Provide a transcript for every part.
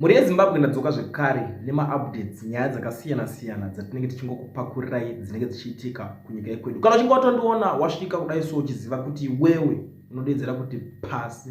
Mhuri yeZimbabwe, ndadzoka zvekare nemaupdates, nyaya dzakasiyana siyana dzatinenge tichingokupakurirai dzinenge dzichiitika kunyika yekwedu. Kana uchinge watondiona wasvika kudai so, uchiziva kuti iwewe unodeedzera kuti pasi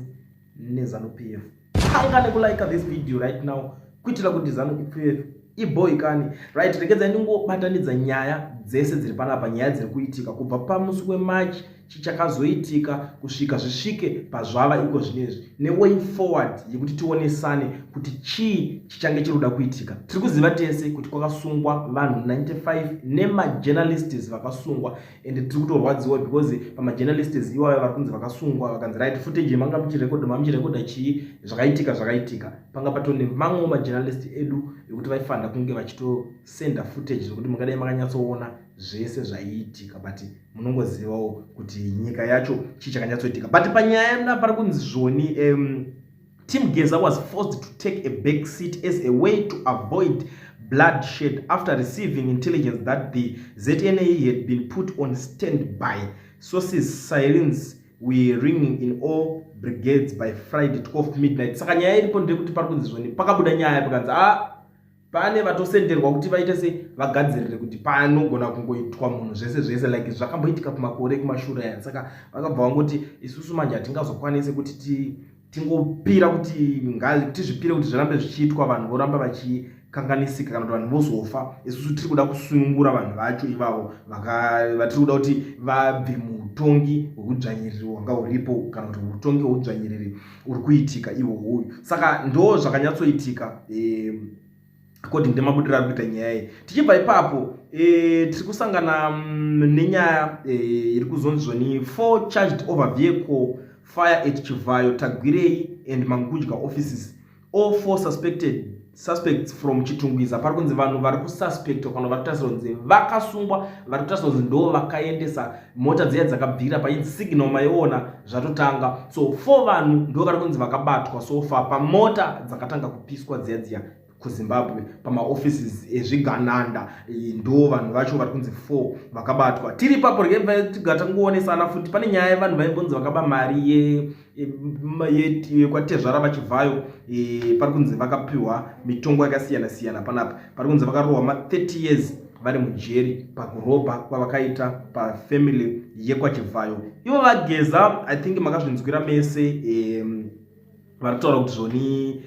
neZANU PF, tanga nekulaika this video right now kuitira kuti ZANU PF iboy kani. Right, regedzai ndingobatanidza nyaya dzese dziri panapa, nyaya dziri kuitika kubva pamusi weMarch, chichakazoitika kusvika zvisvike pazvava iko zvinezvi, neway forward yekuti tionesane kuti chii chichange chiri kuda kuitika. Tiri kuziva tese kuti kwakasungwa vanhu 95 nemajournalists vakasungwa, and tiri kutorwadziwa because pamajournalists iwayo vari kunzi vakasungwa, vakanzi, "Right, footage manga muchirekodha, mamuchirekodha chii?" Zvakaitika, zvakaitika panga pato nemamwewo majournalist edu ekuti vaifanira kunge vachitosenda footage zvekuti mungadai makanyatsoona zvese zvaiitika, but munongozivawo kuti nyika yacho chii chakanyatsoitika. But panyaya pari kunzi zvoni Team Geza was forced to take a back seat as a way to avoid bloodshed after receiving intelligence that the ZNA had been put on standby. Sources, sirens were ringing in all brigades by Friday 12 midnight. Saka nyaya iripo ndeyekuti pari kunzi zvoni pakabuda nyaya, pakanzi a pane vatosenderwa kuti vaite se vagadzirire kuti panogona kungoitwa munhu zvese zvese, like zvakamboitika kumakore ekumashure aya. Saka vakabva vangoti, "Isusu manje hatingazokwanisi kuti tingopira kuti tizvipire kuti zvirambe zvichiitwa, vanhu voramba vachikanganisika kana kuti vanhu vozofa. Isusu tiri kuda kusunungura vanhu vacho ivavo vatiri kuda kuti vabve muutongi hweudzvanyiriri hwanga huripo, kana kuti utongi hweudzvanyiriri uri kuitika ihwohwoyu." Saka ndo zvakanyatsoitika according nemabudiro ari kuita nyaya iyi. Tichibva ipapo, tiri kusangana nenyaya iri kuzonzi zvoni four charged over vehicle fire at Chivayo, Tagwirei and Mangudya offices, all four suspected suspects from Chitungwiza. Pari kunzi vanhu vari kususpectwa kana vari kutarisirwa kunzi vakasungwa, vari kutarisirwa kunzi ndo vakaendesa mota dziya dzakabvira painzi signal maiona zvatotanga. So four vanhu ndo vari kunzi vakabatwa so far pamota dzakatanga kupiswa dziya dziya kuZimbabwe pamaoffices ezvigananda. Ndo vanhu vacho vari kunzi four vakabatwa. Tiri ipapo, regai tiga tangoonesana futi, pane nyaya yevanhu vaimbonzi vakaba mari yekwatezvara vaChivhayo. Pari kunzi vakapiwa mitongo yakasiyana siyana panapa. Pari kunzi vakarohwa ma30 years vari mujeri pakurobha kwavakaita pafamily yekwaChivhayo. Ivo vaGeza, I think makazvinzwira mese, vari kutaura kuti zvoni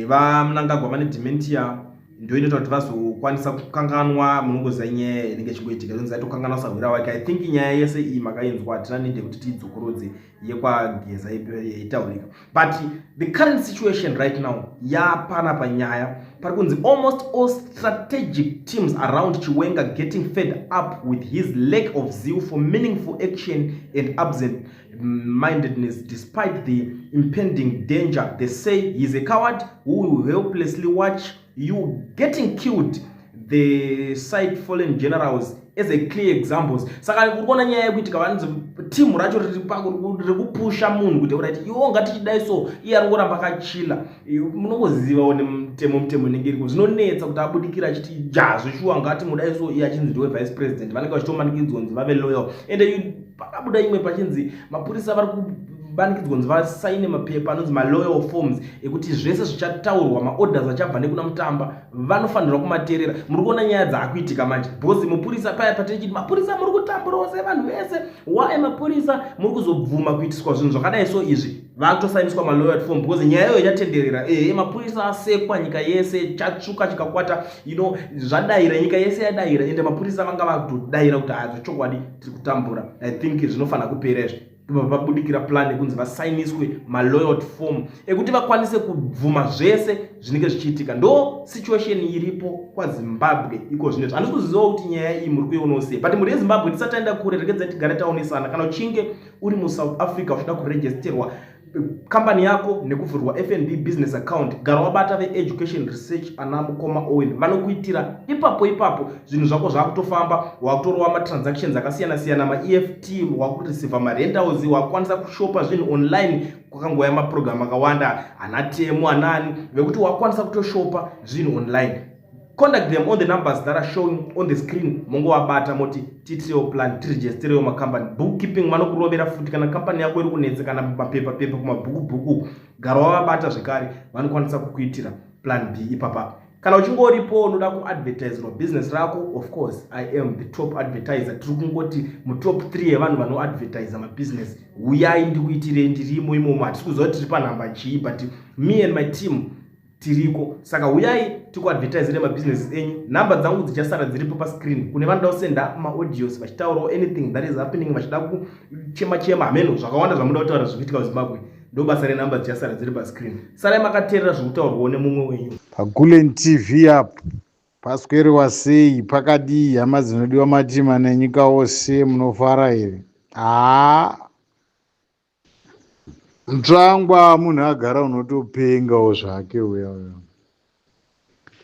vaMnangagwa vane dementia, ndo inoita kuti vazokwanisa kukanganwa. Munongoziva nyaya inenge ichingoitika, inonzi aitokanganwa sahwira wake. I think nyaya yese iyi makainzwa, hatina need yekuti tiidzokorodze yekwaGeza yaitaurika. But the current situation right now yapana panyaya pari kunzi almost all strategic teams around Chiwenga getting fed up with his lack of zeal for meaningful action and absent mindedness despite the impending danger. They say he's a coward who will helplessly watch you getting killed. They cite fallen generals as a clear examples. Saka uri kuona nyaya yekuitika, vanzi timu racho riri kupusha munhu kuti, "Right, iwo ngatichidai." So iye ari kuramba akachila. Munongozivawo nemutemo, mutemo inenge iriko, zvinonetsa kuti abudikira achiti, "Ja, zveshuwa, ngati mudai." So iye achinzi ndiwe vice president, vanenge vachitomanikidzwa kunzi vave loyal. And pakabuda imwe pachinzi mapurisa vari kubanikidzwa kunzi vasaine mapepa anonzi maloyal forms, ekuti zvese zvichataurwa, maorders achabva nekuna Mutamba, vanofanirwa kumateerera. Muri kuona nyaya dzaakuitika manje, because mupurisa paya patichiti mapurisa muri kutamburawo sevanhu vese, why mapurisa muri kuzobvuma kuitiswa zvinhu zvakadai? So izvi vakutosainiswa maloyal form because nyaya iyoyo ichatenderera. Ehe, mapurisa asekwa nyika yese, chatsvuka chikakwata, zvadayira, nyika yese yadayira, ende mapurisa vanga vakutodaira kuti hadzo chokwadi tiri kutambura. I think zvinofanira kupera izvi. Vabudikira plan yekunzi vasainiswe maloyalty form ekuti vakwanise kubvuma zvese zvinenge zvichiitika. Ndo situation iripo kwaZimbabwe iko zvinezvi. Handisi kuzivawo kuti nyaya iyi muri kuionawo sei, but mhuri yeZimbabwe, tisati taenda kure, regedzai tigare taonesana. Kana uchinge uri muSouth Africa uchida kuregisterwa kambani yako nekuvhurwa FNB business account, gara wabata veEducation Research, ana mukoma Owen, vanokuitira ipapo ipapo. Zvinhu zvako zvakutofamba, wakutorova matransactions akasiyana siyana, maEFT, wakureceiva marentals, wakukwanisa kushopa zvinhu online. Kwakangouya maprogramu akawanda, ana Temu, anani, vekuti wakukwanisa kutoshopa zvinhu online. Contact them on the numbers that are showing on the screen. Mongovabata moti, "Tiitirewo plan, tiregisterewo macompany." Bookkeeping vanokurovera futi. Kana kambani yako iri kunetsa kana mapepa pepa, kumabhuku bhuku, gara wavabata zvekare, vanokwanisa kukuitira. Plan B ipapa. Kana uchinge uripo unoda kuadvertiserwa business rako, of course I am the top advertiser. Tiri kungoti mutop 3 yevanhu vanoadvertisa mabusiness. Uyai ndikuitirei, ndirimo imomo. Hatisi kuziva kuti tiri panhamba chii, but me and my team tiriko. Saka uyai tikuadvertisere mabusiness enyu. Nhamba dzangu dzichasara dziripo pascreen kune vanoda kusenda maaudios vachitaurawo anything that is happening, vachida kuchema chema, hameno zvakawanda zvamuda kutaura zviri kuitika kuZimbabwe. Ndo basa renhamba dzichasara dziri pascreen. Sarai makateerera zviri kutaurwawo nemumwe wenyu. PaGulen TV apo, pasweriwa sei? Pakadii, hama dzinodiwa matima nenyika ose? Munofara here? Haa, Mutsvangwa munhu agara unotopengawo zvake uya uya,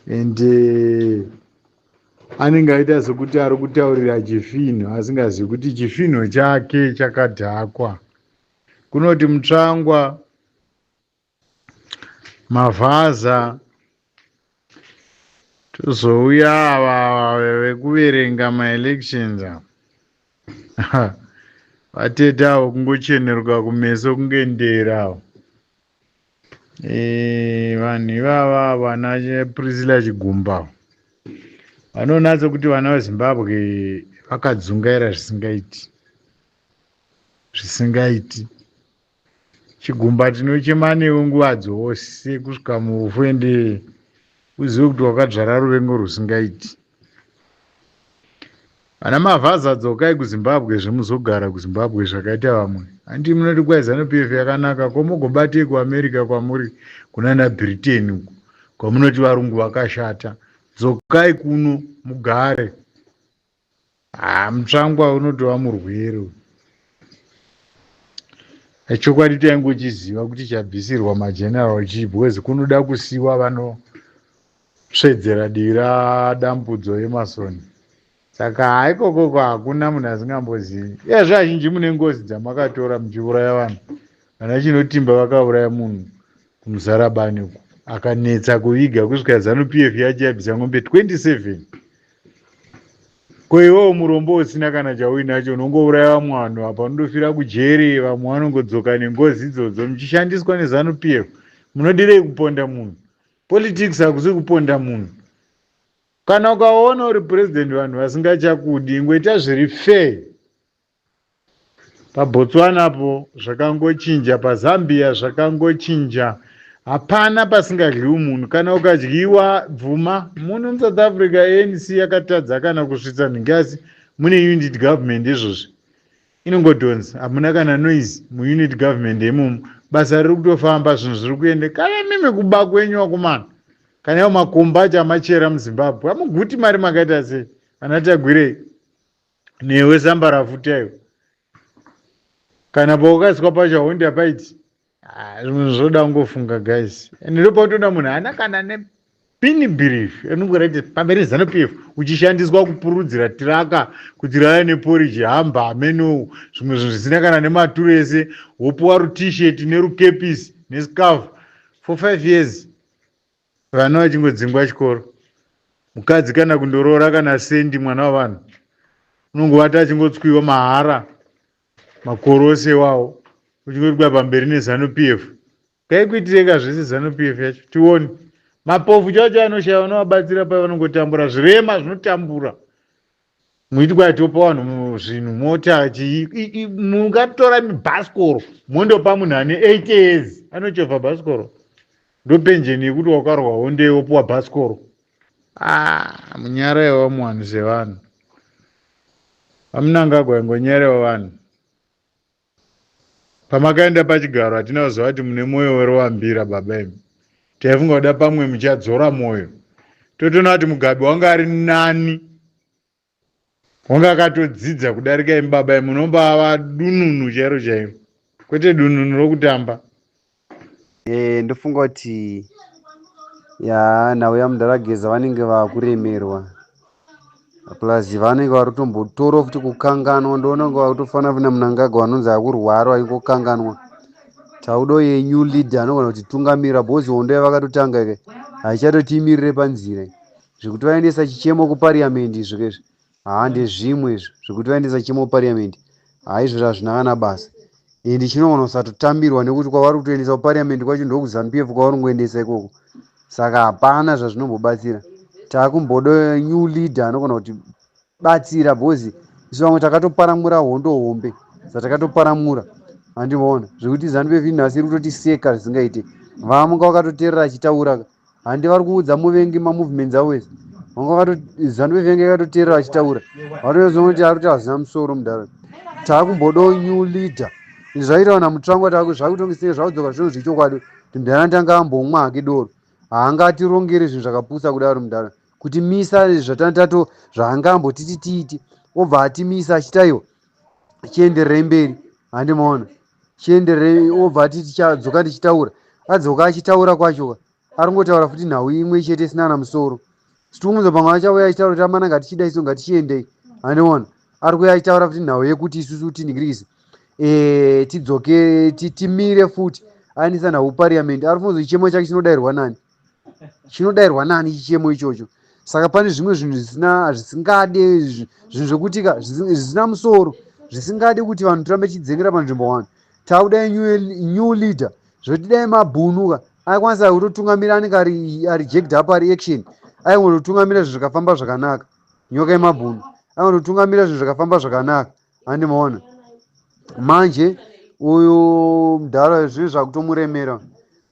ende anenge aita sekuti ari kutaurira chifinho, asingazivi kuti chifinho chake chakadhakwa. Kunoti Mutsvangwa, Mavhaza, tozouya ava vekuverenga maelections ava, vatete avo, kungocheneruka kumeso kunge ndera avo. Vanhu ivava vana Priscilla Chigumba vanonatsa kuti vana veZimbabwe vakadzungaira zvisingaiti, zvisingaiti. Chigumba, tinochema newe nguva dzose kusvika murufu, ende uzive kuti wakadzvara ruvengo rusingaiti. Vana Mavhaza, dzokai kuZimbabwe, zvemuzogara kuZimbabwe zvakaita vamwe. Handi munoti kwai ZANU PF yakanaka? Ko mugobatei kuAmerica kwamuri, kunana Britain uku kwamunoti varungu vakashata? Dzokai kuno mugare. Ha, Mutsvangwa unotova murwere. Chokwadi taingochiziva kuti chabvisirwa mageneral chii, because kunoda kusiwa vanotsvedzera divi raDambudzo Emasoni. Saka haikokoko, hakuna munhu asingambozivi. Iyazve azhinji mune ngozi dzamakatora muchiuraya vanhu. Vana Chinotimba vakauraya munhu kuMuzarabani uku, akanetsa kuviga kusvika ZANU PF yacho yabvisa ng'ombe 27. Ko iwewo murombo usina kana chauinacho, unongouraya vamwe vanhu apa, unondofira kujeri. Vamwe vanongodzoka nengozi idzodzo muchishandiswa neZANU PF. Munodirei kuponda munhu? Politics hakusi kuponda munhu. Kana ukaona uri president vanhu vasingachakudi, ingoita zviri fair. PaBotswana po zvakangochinja, paZambia zvakangochinja. Hapana pasingadyiwi munhu. Kana ukadyiwa, bvuma. Muno muSouth Africa ANC yakatadza kana kusvitsa nhingasi. Mune unit government izvozvi inongodhonza, hamuna kana noise muunit government imomo. Basa riri kutofamba, zvinhu zviri kuenda. Kana mimi kuba kwenyu vakomana, kana iwo makomba acho amachera muZimbabwe, hamuguti mari. Makaita sei, vana Tagwirei newe Sambarafuta iwe? Kana paukaiswa pacho haundi apaiti. Zvinhu zvoda kungofunga, guys. And ndopautoona munhu haana kana nepini brief, anongorati pamberi ZANU PF, uchishandiswa kupurudzira tiraka kuti raya neporiji hamba hameno zvimwe zvinhu zvisina kana nematuro ese. Wopuwa rutshirt nerukepisi nescarf for 5 years, vana vachingodzingwa chikoro, mukadzi kana kundoroora kana sendi, mwana wavanhu unongovata achingotswiwa mahara makore ose iwawo, uchingoti pamberi neZANU PF. Ngaikuitireka zvese ZANU PF yacho tione. Mapofu chacho anoshaya vanovabatsira pai, vanongotambura. Zvirema zvinotambura. Muiti kwai topa vanhu zvinhu, mota chii, mungatora mibhasikoro mondopa munhu ane 8 years anochovha bhasikoro? Ndo penjeni yekuti wakarwa honde wopuwa bhasikoro? Ah, munyarewo muvanhu sevanhu. VaMnangagwa, ingonyarewo vanhu. Pamakaenda pachigaro hatina kuziva kuti mune mwoyo werovambira, baba imi. Taifunga kuda pamwe muchadzora mwoyo. Totoona kuti Mugabe wanga ari nani, wanga akatodzidza kudarika imi, baba imi. Munombava dununu chairo chairo, kwete dununu rokutamba. Ndofunga kuti ya nhau yaMudharageza vanenge vakuremerwa, plus vanenge vari kutombotora futi kukanganwa. Ndoona kunge vakutofanira na Mnangagwa vanonzi akurwara, vaingokanganwa. Taudo yenew leader anogona kutitungamira, because hondo yavakatotanga ike haichatotimirire panzira. Zvekuti vaendesa chichemo kupariamendi izvo kezvi, haa, ndezvimwe izvo. Zvekuti vaendesa chichemo kupariamendi, haa, izvozvo hazvina kana basa, ende chinogona kusatotambirwa nekuti kwavari kutoendesa kupariamendi kwacho ndokuZANU PF kwavari kungoendesa ikoko. Saka hapana zvazvinombobatsira. Takumboda new leader anogona kutibatsira because isu vamwe takatoparamura hondo hombe dzatakatoparamura handimaona zvekuti ZANU PF nhasi iri kutotiseka zvisingaite. Vamuka vakatoteerera achitaura handi vari kuudza muvengi mamovements avo ese vanga ZANU PF yange yakatoteerera achitaura vatozoona kuti ari kuti hazvina musoro mudhara. Takumbodawo new leader. Izvi zvaita vana Mutsvangwa zvakutongeseka zvakudzoka zvinhu zvechokwadi kuti mudhara tanga ambomwa hake doro haangatirongeri zvinhu zvakapusa kudaro mudhara kuti misa zvatantato zvaanga ambotiti tiiti obva atimisa achitaiwa chiendererei mberi handimaona chiendererei obva ati tichadzoka tichitaura adzoka achitaura kwacho ari kungotaura futi nhau imwe chete isina kana musoro situngunza pamwe achauya achitaura kuti amana ngatichida isu ngatichiendei handiona ari kuuya achitaura futi nhau yekuti isusu tinhingirikise e, tidzoke timire futi aendesa nhau parliament ari kufunza chichemo chake chinodairwa nani chinodairwa nani chichemo ichocho saka pane zvimwe zvinhu zvisina zvisingade zvinhu zvekuti ka zvisina musoro zvisingade kuti vanhu tirambe tichidzengera panzvimbo one takuda new, new leader zvoti dai mabhunu ka aikwanisa kutotungamira anenge ari ari jacked up ari action aingototungamira zvinhu zvikafamba zvakanaka nyoka yemabhunu aingototungamira zvinhu zvikafamba zvakanaka handi maona manje uyu mudhara zvinhu zvakutomuremera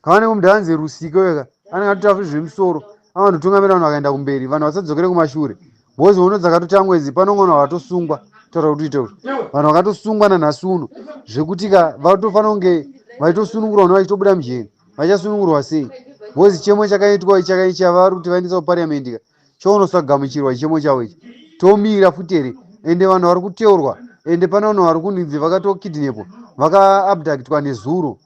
kavanenge mudhara anzi rusike weka anenge atotaura futi zvemusoro avanotungamira vanhu vakaenda kumberi vanhu vasadzokere kumashure because hono dzakatotangwa idzi panongona vakatosungwa taura kuti ite kuti vanhu vakatosungwa nanhasi uno zvekuti ka vatofanira kunge vaitosunungurwa no vachitobuda mujeri vachasunungurwa sei because chemo chakaitwa chavari kuti vaendesa kupariamendi ka choonosagamuchirwa chichemo chavo ichi tomira futi here ende vanhu vari kuteurwa ende pane vanhu vari kunzi vakatokidnepwa vakaabductwa nezuro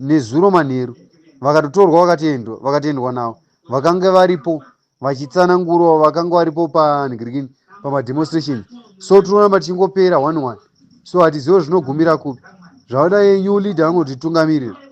nezuro manheru vakatotorwa vakatoendwa vakatoendwa navo vakange varipo vachitsanangurawo vakanga varipo panhingirikini pamademonstration so tinoramba tichingopera one one so hatizivo zvinogumira kupi zvavada new leader angotitungamirira.